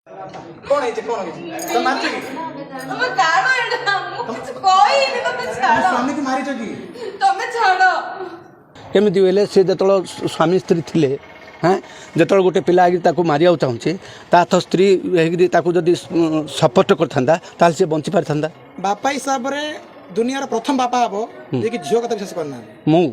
କଣ ହେଇଛି, କଣ ହେଇଛି? ତମେ ମାରିଛ କି? ତମେ ଛାଡ଼ ଏଇଟା, ମୁଁ କିଛି କହିନି, ତମେ ତମ ଛାଡ଼। ସ୍ୱାମୀକୁ ମାରିଛ କି? ତମେ ଛାଡ଼। କେମିତି ବୋଇଲେ, ସେ ଯେତେବେଳେ ସ୍ୱାମୀ ସ୍ତ୍ରୀ ଥିଲେ, ହଁ, ଯେତେବେଳେ ଗୋଟେ ପିଲା ହେଇକି ତାକୁ ମାରିବାକୁ ଚାହୁଁଛି, ତା ତ ସ୍ତ୍ରୀ ହେଇକିରି ତାକୁ ଯଦି ସପୋର୍ଟ କରିଥାନ୍ତା, ତାହେଲେ ସେ ବଞ୍ଚି ପାରିଥାନ୍ତା। ବାପା ହିସାବରେ ଦୁନିଆର ପ୍ରଥମ ବାପା ହବ ଯିଏକି ଝିଅ କଥା ବିଶ୍ୱାସ କରିନାହାନ୍ତି। ମୁଁ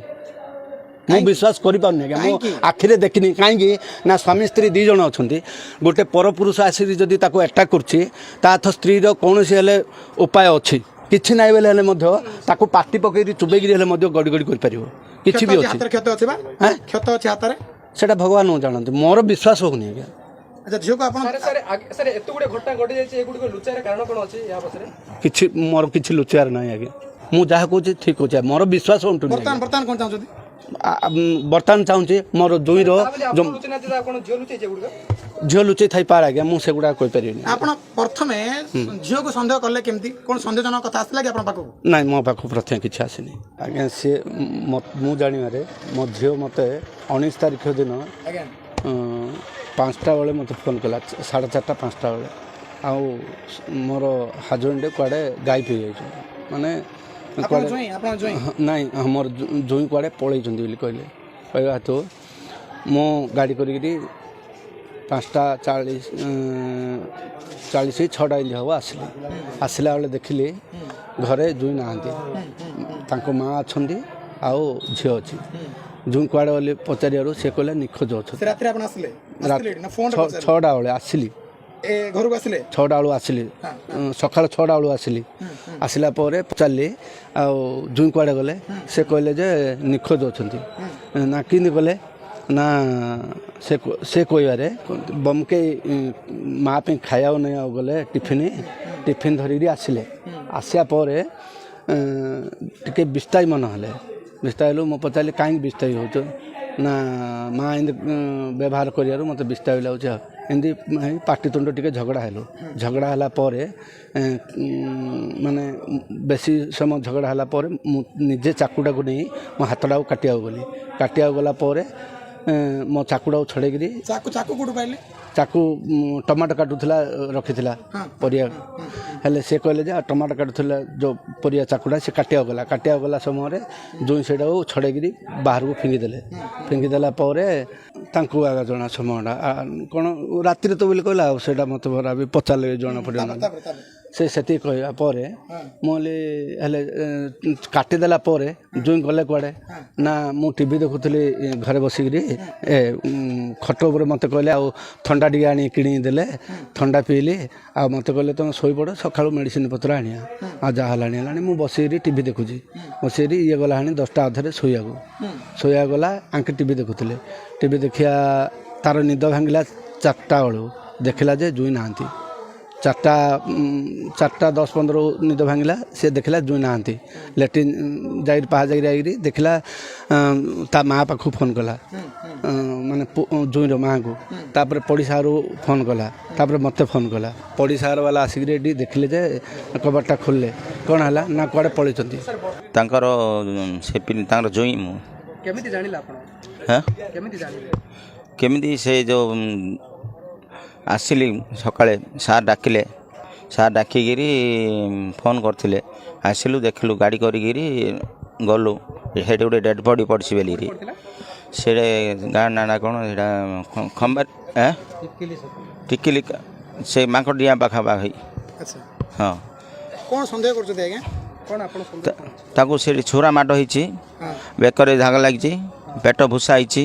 ବିଶ୍ୱାସ କରିପାରୁନି ଆଜ୍ଞା, ମୁଁ କାହିଁକି? ଆଖିରେ ଦେଖିନି। କାହିଁକି ନା ସ୍ୱାମୀ ସ୍ତ୍ରୀ ଦୁଇ ଜଣ ଅଛନ୍ତି, ଗୋଟେ ପରପୁରୁଷ ଆସିକି ଯଦି ତାକୁ ଆଟାକ୍ କରୁଛି, ତା ତ ସ୍ତ୍ରୀର କୌଣସି ହେଲେ ଉପାୟ ଅଛି। କିଛି ନାହିଁ ବୋଇଲେ ହେଲେ ମଧ୍ୟ ତାକୁ ପାଟି ପକେଇକି ଚୁବେଇକିରି ହେଲେ ମଧ୍ୟ ଗଡ଼ି ଗଡ଼ି କରିପାରିବ। କିଛି ବି କ୍ଷତ ଅଛି? ଅଛି। ହାତରେ କ୍ଷତ ଅଛି ବା? ହେଁ? କ୍ଷତ ଅଛି ହାତରେ? ସେଇଟା ଭଗବାନଙ୍କୁ ଜାଣନ୍ତି, ମୋର ବିଶ୍ୱାସ ହେଉନି ଆଜ୍ଞା। ଆଚ୍ଛା, ଝିଅକୁ ଆପଣ ସାର୍, ସାର୍, ସାର୍, ଏତେ ଗୁଡିଏ ଘଟଣା ଘଟିଯାଇଛି, ଏଗୁଡ଼ିକ ଲୁଚାଇବାର କାରଣ କ'ଣ ଅଛି ଏହା ପଛରେ? କିଛି ମୋର କିଛି ଲୁଚିବାର ନାହିଁ ଆଜ୍ଞା। ମୁଁ ଯାହା କହୁଛି ଠିକ୍ କହୁଛି, ମୋର ବିଶ୍ୱାସ ଅଣ୍ଟୁନି। ବର୍ତ୍ତମାନ ବର୍ତ୍ତମାନ କଣ ଚାହୁଁଛନ୍ତି? ବର୍ତ୍ତମାନ ଚାହୁଁଛି ମୋର ଜୋଇଁର ତା ବୋଲି ଆପଣ ଲୁଚେଇ ନାହାନ୍ତି ତ, ଆପଣ ଝିଅ ଲୁଚେଇଛି ଏଗୁଡ଼ିକ? ଝିଅ ଲୁଚେଇ ଥାଇପାରେ ଆଜ୍ଞା, ମୁଁ ସେଗୁଡ଼ା କହିପାରିବିନି। ଆପଣ ପ୍ରଥମେ ଝିଅକୁ ସନ୍ଦେହ କଲେ କେମିତି? କଣ ସନ୍ଦେହଜନକ କଥା ଆସିଲା କି ଆପଣ ପାଖକୁ? ନାଇଁ, ମୋ ପାଖକୁ ପ୍ରଥମେ କିଛି ଆସିନି ଆଜ୍ଞା। ସିଏ ମୁଁ ଜାଣିବାରେ ମୋ ଝିଅ ମୋତେ 19 ତାରିଖ ଦିନ 5ଟା ବେଳେ ମୋତେ ଫୋନ୍ କଲା, 4:30 5ଟା ବେଳେ। ଆଉ ମୋର ହଜବେଣ୍ଡ କୁଆଡ଼େ ଗାୟବ ହେଇଯାଇଛନ୍ତି, ମାନେ ଆପଣ କୁଆଡ଼େ ଜୋଇଁ, ଆପଣ ଜୋଇଁ? ହଁ, ନାଇଁ, ହଁ, ମୋର ଜୋଇଁ କୁଆଡ଼େ ପଳେଇଛନ୍ତି ବୋଲି କହିଲେ। କହିବା ହେତୁ ମୁଁ ଗାଡ଼ି କରିକିରି 5ଟା 40, 40, 6ଟା ଏମିତି ହେବ ଆସିଲି। ଆସିଲା ବେଳେ ଦେଖିଲି ଘରେ ଜୋଇଁ ନାହାନ୍ତି, ତାଙ୍କ ମା ଅଛନ୍ତି ଆଉ ଝିଅ ଅଛି। ଜୋଇଁ କୁଆଡ଼େ ବୋଲି ପଚାରିବାରୁ ସେ କହିଲେ ନିଖୋଜ ଅଛନ୍ତି। ସେ ରାତିରେ ଆପଣ ଆସିଲେ, ଆସିଲେ ଏଠି ନା ଫୋନରେ ପଚାରିଲେ? 6ଟା ବେଳେ ଆସିଲି। ଏ ଘରକୁ ଆସିଲେ? 6ଟା ବେଳୁ ଆସିଲି, ସକାଳ 6ଟା ବେଳୁ ଆସିଲି। ଆସିଲା ପରେ ପଚାରିଲି, ଆଉ ଜୋଇଁ କୁଆଡ଼େ ଗଲେ? ସେ କହିଲେ ଯେ ନିଖୋଜ ଅଛନ୍ତି। ନା କେମିତି ଗଲେ? ନା ସେ କହିବାରେ ବମକେଇ ମା ପାଇଁ ଖାଇବାକୁ ନେଇବାକୁ ଗଲେ, ଟିଫିନ୍ ଟିଫିନ୍ ଧରିକିରି ଆସିଲେ। ଆସିବା ପରେ ଟିକେ ବିସ୍ତାଇ ମନ ହେଲେ। ବିସ୍ତାଇ ହେଲୁ, ମୁଁ ପଚାରିଲି, କାହିଁକି ବିସ୍ତାଇ ହେଉଛ? ନା ମା ଏମିତି ବ୍ୟବହାର କରିବାରୁ ମୋତେ ବିସ୍ତାଇ ଲାଗୁଛି। ଆଉ ଏମିତି ହେଇ ପାଟିତୁଣ୍ଡ ଟିକେ ଝଗଡ଼ା ହେଲୁ। ଝଗଡ଼ା ହେଲା ପରେ ମାନେ ବେଶୀ ସମୟ ଝଗଡ଼ା ହେଲା ପରେ ମୁଁ ନିଜେ ଚାକୁଟାକୁ ନେଇ ମୋ ହାତଟାକୁ କାଟିବାକୁ ଗଲି। କାଟିବାକୁ ଗଲା ପରେ ମୋ ଚାକୁଟାକୁ ଛଡ଼େଇକିରି ଚାକୁ, ଚାକୁ କୋଉଠୁ ପାଇଲେ? ଚାକୁ ଟମାଟୋ କାଟୁଥିଲା, ରଖିଥିଲା ପରିବା। ହେଲେ ସେ କହିଲେ ଯେ ଆଉ ଟମାଟୋ କାଟୁଥିଲା ଯେଉଁ ପରିବା ଚାକୁଟା, ସେ କାଟିବାକୁ ଗଲା। କାଟିବାକୁ ଗଲା ସମୟରେ ଜୋଇଁ ସେଇଟାକୁ ଛଡ଼େଇକିରି ବାହାରକୁ ଫିଙ୍ଗିଦେଲେ। ଫିଙ୍ଗିଦେଲା ପରେ ତାଙ୍କୁ ଆଗ ଜଣା ସମୟଟା କ'ଣ ରାତିରେ ତ ବୋଲି କହିଲା। ଆଉ ସେଇଟା ମୋତେ ଭରା ବି ପଚାରିଲେ ବି ଜଣା ପଡ଼ିବ ନା। ତାପରେ ତାପରେ ସେ ସେତିକି କହିବା ପରେ ମୁଁ କହିଲି ହେଲେ କାଟିଦେଲା ପରେ ଜୋଇଁ ଗଲେ କୁଆଡ଼େ? ନା ମୁଁ ଟିଭି ଦେଖୁଥିଲି ଘରେ ବସିକିରି ଖଟ ଉପରେ। ମୋତେ କହିଲେ ଆଉ ଥଣ୍ଡା ଟିକେ ଆଣି କିଣିକି ଦେଲେ, ଥଣ୍ଡା ପିଇଲି। ଆଉ ମୋତେ କହିଲେ ତୁମେ ଶୋଇପଡ଼, ସକାଳୁ ମେଡ଼ିସିନ ପତ୍ର ଆଣିବା। ଆଉ ଯାହା ହେଲାଣି ହେଲାଣି, ମୁଁ ବସିକିରି ଟିଭି ଦେଖୁଛି ବସିକିରି। ଇଏ ଗଲା ହାଣି 10ଟା ଅଧରେ ଶୋଇବାକୁ। ଶୋଇବାକୁ ଗଲା, ଆଙ୍କେ ଟିଭି ଦେଖୁଥିଲେ। ଟିଭି ଦେଖିବା ତାର ନିଦ ଭାଙ୍ଗିଲା 4ଟା ବେଳକୁ, ଦେଖିଲା ଯେ ଜୋଇଁ ନାହାନ୍ତି। 4ଟା 10-15 ନିଦ ଭାଙ୍ଗିଲା, ସେ ଦେଖିଲା ଜୋଇଁ ନାହାନ୍ତି। ଲାଟ୍ରିନ୍ ଯାଇକି ପାହା ଯାଇକି ଯାଇକିରି ଦେଖିଲା, ତା ମା ପାଖକୁ ଫୋନ୍ କଲା, ମାନେ ଜୋଇଁର ମାଆକୁ। ତାପରେ ପଡ଼ିଶା ଘରୁ ଫୋନ୍ କଲା, ତାପରେ ମୋତେ ଫୋନ୍ କଲା। ପଡ଼ିଶା ଘର ବାଲା ଆସିକିରି ଏଠି ଦେଖିଲେ ଯେ କବାଟଟା ଖୋଲିଲେ, କ'ଣ ହେଲା ନା କୁଆଡ଼େ ପଳେଇଛନ୍ତି। ତାଙ୍କର ସେ ତାଙ୍କର ଜୋଇଁ ମୁଁ। କେମିତି ଜାଣିଲେ ଆପଣ? ହଁ। କେମିତି ଜାଣିଲେ? କେମିତି ସେ ଯେଉଁ ଆସିଲି ସକାଳେ, ସାର୍ ଡାକିଲେ। ସାର୍ ଡାକିକିରି ଫୋନ୍ କରିଥିଲେ, ଆସିଲୁ, ଦେଖିଲୁ, ଗାଡ଼ି କରିକିରି ଗଲୁ। ସେଇଠି ଗୋଟେ ଡେଡ଼୍ ବଡ଼ି ପଡ଼ିଛି ବୋଲିକିରି। ସେଇଟା ଗାଁ ନାଁଟା କ'ଣ ସେଇଟା? ଖମ୍ବା ଟିକିଲି, ସେ ମାଙ୍କଡ଼ିଆ ପାଖାପାଖି। ହଁ। କଣ ସନ୍ଦେହ କରୁଛନ୍ତି ଆଜ୍ଞା? କ'ଣ ଆପଣ ସନ୍ଦେହ କ'ଣ? ତାକୁ ସେଇଠି ଛୁରା ମାଡ଼ ହେଇଛି, ବେକରେ ଦାଗ ଲାଗିଛି, ପେଟ ଭୁଷା ହେଇଛି,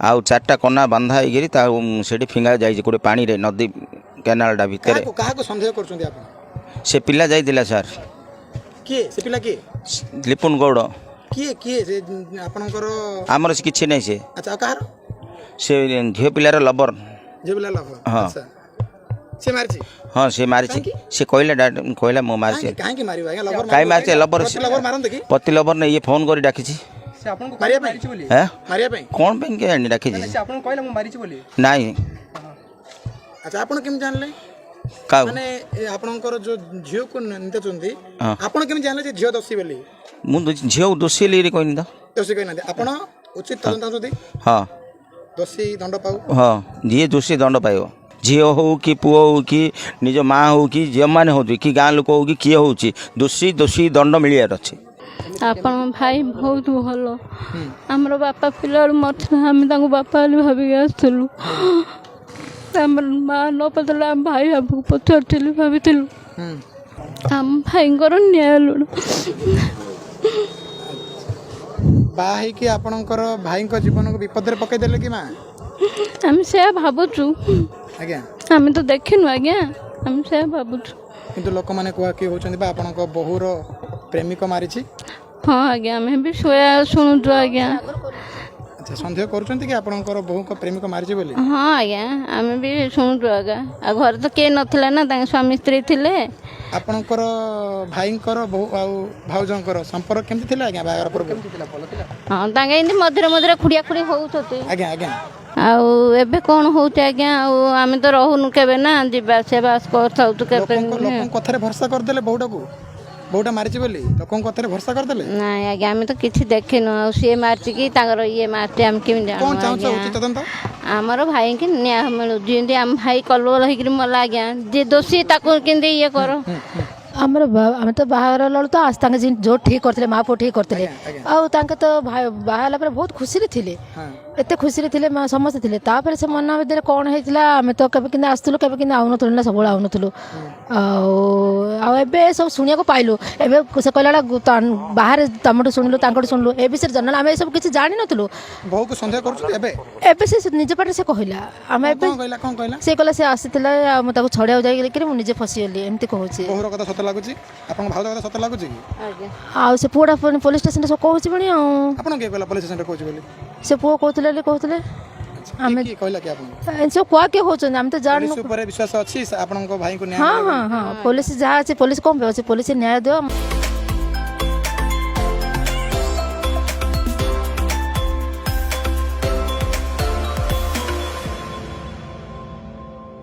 ଆଉ ଚାରିଟା କନା ବନ୍ଧା ହେଇକିରି ତାକୁ ସେଇଠି ଫିଙ୍ଗା ଯାଇଛି ଗୋଟେ ପାଣିରେ, ନଦୀ କେନାଲଟା ଭିତରେ। କାହାକୁ, କାହାକୁ ସନ୍ଦେହ କରୁଛନ୍ତି ଆପଣ? ସେ ପିଲା ଯାଇଥିଲା ସାର୍। କିଏ ସେ ପିଲା, କିଏ? ଲିପୁନ ଗୌଡ଼। କିଏ, କିଏ ସେ ଆପଣଙ୍କର? ଆମର ସେ କିଛି ନାହିଁ ସେ। ଆଚ୍ଛା, ଆଉ କାହାର? ସେ ଝିଅ ପିଲାର ଲବର। ଝିଅ ପିଲା ଲଭର? ହଁ। ଆଚ୍ଛା, ସେ ମାରିଛି? ହଁ, ସେ ମାରିଛି। ସେ କହିଲା, ଡାଇରେକ୍ଟ କହିଲା ମୁଁ ମାରିଛି। କାହିଁକି, କାହିଁକି ମାରିବ ଆଜ୍ଞା ଲଭର? କାହିଁ ମାରିଛି ଲବର? ଲଭର ମାରନ୍ତି କି? ପତି ଲବର ନେଇ ଇଏ ଫୋନ୍ କରି ଡାକିଛି। ସେ ଆପଣଙ୍କୁ ମାରିବା କହିଲା ପାଇଁ? ମାରିଛି ବୋଲି? ହେଁ? ମାରିବା ପାଇଁ? କ'ଣ ପାଇଁ କେଜାଣି ଡାକିଛି। ସେ ଆପଣଙ୍କୁ କହିଲା ମୁଁ ମାରିଛି ବୋଲି? ନାଇଁ। ଆଚ୍ଛା, ଆପଣ କେମିତି ଜାଣିଲେ? କାହାକୁ? ମାନେ ଏ ଆପଣଙ୍କର ଯୋଉ ଝିଅକୁ ନିନ୍ଦୁଛନ୍ତି, ଆପଣ କେମିତି ଜାଣିଲେ ଯେ ଝିଅ ଦୋଷୀ ବୋଲି? ମୁଁ ଝିଅକୁ ଦୋଷୀ ବୋଲି କହିନି ତ। ଦୋଷୀ କହିନାହାନ୍ତି। ଆପଣ ଉଚିତ ତଦନ୍ତ ଚାହୁଁଛନ୍ତି? ହଁ। ଦୋଷୀ ଦଣ୍ଡ ପାଉ? ହଁ, ଯିଏ ଦୋଷୀ ଦଣ୍ଡ ପାଇବ। ଝିଅ ଝିଅ ହଉ କି ପୁଅ ହଉ କି ନିଜ ମା ହଉ କି ଯେଉଁମାନେ ହେଉଛି କି ଗାଁ ଲୋକ ହଉ କି କିଏ ହେଉଛି, ଦୋଷୀ ଦୋଷୀ ଦଣ୍ଡ ମିଳିବାର ଅଛି। ଆପଣଙ୍କ ଭାଇ ବହୁତ ଭଲ। ଆମର ବାପା ପିଲାବେଳୁ ମରିଥିଲା, ଆମେ ତାଙ୍କୁ ବାପା ବୋଲି ଭାବିକି ଆସିଥିଲୁ। ଆମର ମା ନ ପଚାରିଲେ ଆମ ଭାଇ ଆମକୁ ପଚାରୁଥିଲୁ, ଭାବିଥିଲୁ। ଆମ ଭାଇଙ୍କର ନ୍ୟାୟ ଲୋଡ଼। ବାହା ହେଇକି ଆପଣଙ୍କର ଭାଇଙ୍କ ଜୀବନକୁ ବିପଦରେ ପକେଇଦେଲେ କି ମା? ଆମେ ସେୟା ଭାବୁଛୁ। ଆଜ୍ଞା। ଆମେ ତ ଦେଖିନୁ ଆଜ୍ଞା, ଆମେ ସେୟା ଭାବୁଛୁ। କିନ୍ତୁ ଲୋକମାନେ କୁହା କି ହଉଛନ୍ତି ବା ଆପଣଙ୍କ ବୋହୂର ପ୍ରେମିକ ମାରିଛି। ହଁ ଆଜ୍ଞା, ଆମେ ବି ସେୟା ଶୁଣୁଛୁ ଆଜ୍ଞା। ଆଚ୍ଛା, ସନ୍ଦେହ କରୁଛନ୍ତି କି ଆପଣଙ୍କର ବୋହୂଙ୍କ ପ୍ରେମିକ ମାରିଛି ବୋଲି? ହଁ ଆଜ୍ଞା, ଆମେ ବି ଶୁଣୁଛୁ ଆଜ୍ଞା। ଆଉ ଘରେ ତ କେହି ନଥିଲା ନା, ତାଙ୍କ ସ୍ୱାମୀ ସ୍ତ୍ରୀ ଥିଲେ। ଆପଣଙ୍କର ଭାଇଙ୍କର ବୋହୂ ଆଉ ଭାଉଜଙ୍କର ସମ୍ପର୍କ କେମିତି ଥିଲା ଆଜ୍ଞା ବାହାଘର ପୂର୍ବରୁ? ହଁ, ତାଙ୍କେ ଏମିତି ମଝିରେ ମଝିରେ ଖୁଡ଼ିଆ ଖୁଡ଼ି ହଉଛନ୍ତି। ଆଜ୍ଞା ଆଜ୍ଞା। ଆଉ ଏବେ କ'ଣ ହଉଛି ଆଜ୍ଞା, ଆଉ ଆମେ ତ ରହୁନୁ କେବେ ନା, ଯିବା ଆସିବା ବାସ କରିଥାଉଛୁ କେବେ। ଲୋକଙ୍କ କଥାରେ ଭରସା କରିଦେଲେ ବୋହୂଟାକୁ, ବୋହୂଟା ମାରିଛି ବୋଲି ଲୋକଙ୍କ କଥାରେ ଭରସା କରିଦେଲେ? ନାଇଁ ଆଜ୍ଞା, ଆମେ ତ କିଛି ଦେଖିନୁ। ଆଉ ସିଏ ମାରିଛି କି ତାଙ୍କର ଇଏ ମାରିଛି, ଆମେ କେମିତି କଣ ଜାଣିବୁ ଚାହୁଁଛ? ଆଜ୍ଞା? ଉଚିତ ତଦନ୍ତ। ଆମର ଭାଇଙ୍କି ନ୍ୟାୟ ମିଳୁ। ଯେମିତି ଆମ ଭାଇ କଲବଲ ହେଇକିରି ମଲା ଆଜ୍ଞା, ଯିଏ ଦୋଷୀ ତାକୁ କେମିତି ଇଏ କର। ଆମର ଆମେ ତ ବାହାଘର ହେଲା ବେଳକୁ ତ ତାଙ୍କେ ଯୋଉ ଠିକ୍ କରିଥିଲେ, ମା ପୁଅ ଠିକ୍ କରିଥିଲେ। ଆଉ ତାଙ୍କେ ତ ବାହା ହେଲା ପରେ ବହୁତ ଖୁସିରେ ଥିଲେ, ଏତେ ଖୁସିରେ ଥିଲେ ମା ସମସ୍ତେ ଥିଲେ। ତାପରେ ସେ ମନ ଭିତରେ କ'ଣ ହେଇଥିଲା, ଆମେ ତ କେବେ କେମିତି ଆସୁଥିଲୁ, କେବେ କେମିତି ଆଉନଥିଲୁ ନା, ସବୁବେଳେ ଆଉନଥିଲୁ। ଆଉ ଆଉ ଏବେ ସବୁ ଶୁଣିବାକୁ ପାଇଲୁ। ଏବେ ସେ କହିଲା ବେଳେ ବାହାରେ ତମଠୁ ଶୁଣିଲୁ, ତାଙ୍କଠୁ ଶୁଣିଲୁ ଏ ବିଷୟରେ ଜାଣିଲୁ। ଆମେ ଏସବୁ କିଛି ଜାଣିନଥିଲୁ। ବୋହୂକୁ ସନ୍ଦେହ କରୁଛନ୍ତି ଏବେ? ଏବେ ସେ ନିଜ ପାଟିରେ ସେ କହିଲା, ଆମେ ଏବେ କଣ କହିଲା, କଣ କହିଲା? ସେ କହିଲା ସେ ଆସିଥିଲା ଆଉ ମୁଁ ତାକୁ ଛଡ଼ିବାକୁ ଯାଇକିରି ମୁଁ ନିଜେ ଫସିଗଲି, ଏମିତି କହୁଛି। ବୋହୂର କଥା ସତ ଲାଗୁଛି? ଆପଣଙ୍କ ଭାଉଜ କଥା ସତ ଲାଗୁଛି କି? ଆଜ୍ଞା। ଆଉ ସେ ପୁଅଟା ପୁଣି ପୋଲିସ ଷ୍ଟେସନରେ ସବୁ କହୁଛି ପୁଣି। ଆଉ ଆପଣ କିଏ କହିଲା ପୋଲିସ ଷ୍ଟେସନରେ କହୁଛି ବୋଲି? ସେ ପୁଅ କହୁଥିଲେ ବୋଲି କହୁଥିଲେ। ଆମେ କିଏ କହିଲା କି ଆପଣଙ୍କୁ? ଏମିତି ସବୁ କୁହା କିଏ କହୁଛନ୍ତି, ଆମେ ତ ଜାଣିନୁ। ପୋଲିସ ଉପରେ ବିଶ୍ୱାସ ଅଛି ଆପଣଙ୍କ ଭାଇଙ୍କୁ ନ୍ୟାୟ ହଁ। ମିଳିବ? ହଁ ହଁ, ପୋଲିସ ଯାହା ଅଛି, ପୋଲିସ କ'ଣ ପାଇଁ ଅଛି? ପୋଲିସ ନ୍ୟାୟ ଦିଅ।